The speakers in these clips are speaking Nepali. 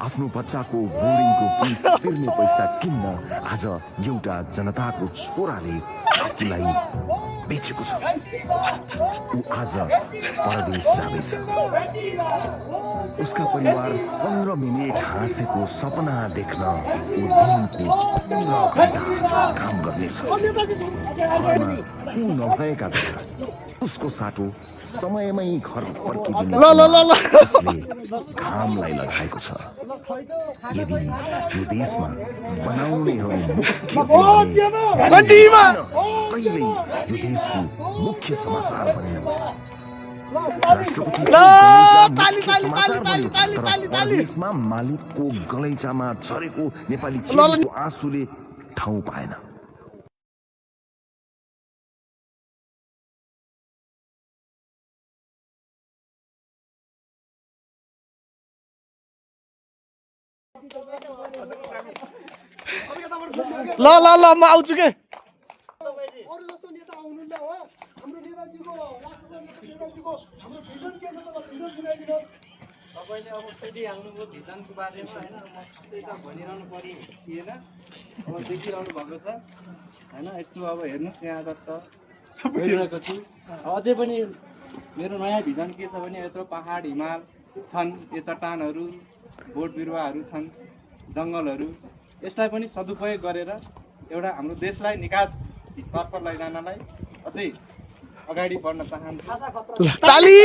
आफ्नो बच्चाको बोर्डिङको फिस तिर्ने पैसा किन्न आज एउटा जनताको छोराले आफूलाई बेचेको छ। ऊ आज परदेश जाँदैछ। उसका परिवार 15 मिनेट हाँसेको सपना देख्न ऊ दिनको 15 घण्टा काम गर्नेछ। घरमा ऊ नभएका बेला उसको साटो समयमै घर फर्किदिने उसले घामलाई लगाएको छ। यदि यो देशमा बनाउनेहरू मुख्य कहिल्यै यो देशको मुख्य समाचार बनेन। देशमा मालिकको गलैँचामा झरेको नेपाली चेलीको आँसुले ठाउँ पाएन। ल ल ल म आउँछु के अरु जस्तो नेता आउनुहुन्न हो। हाम्रो नेताजीको राष्ट्रको हाम्रो भिजन के छ त भिजन सुनाइदिनु। तपाईले अब फेरि आउनुभयो भिजनको बारेमा हैन, म चाहिँ त भनिरहनु पर्ने थिएन। अब देखिरहनु भएको छ हैन। यस्तो अब हेर्नुस् यहाँ त गइरहेको छु। अझै पनि मेरो नयाँ भिजन के छ भने यत्रो पहाड हिमाल छन्, यो चट्टानहरू बोट बिरुवाहरू छन्, जङ्गलहरू, यसलाई पनि सदुपयोग गरेर एउटा हाम्रो देशलाई निकासतर्फ लैजानलाई अझै अगाडि बढ्न चाहन्छु। ताली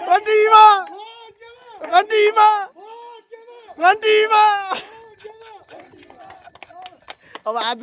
घन्टीमा घन्टीमा घन्टीमा अब आज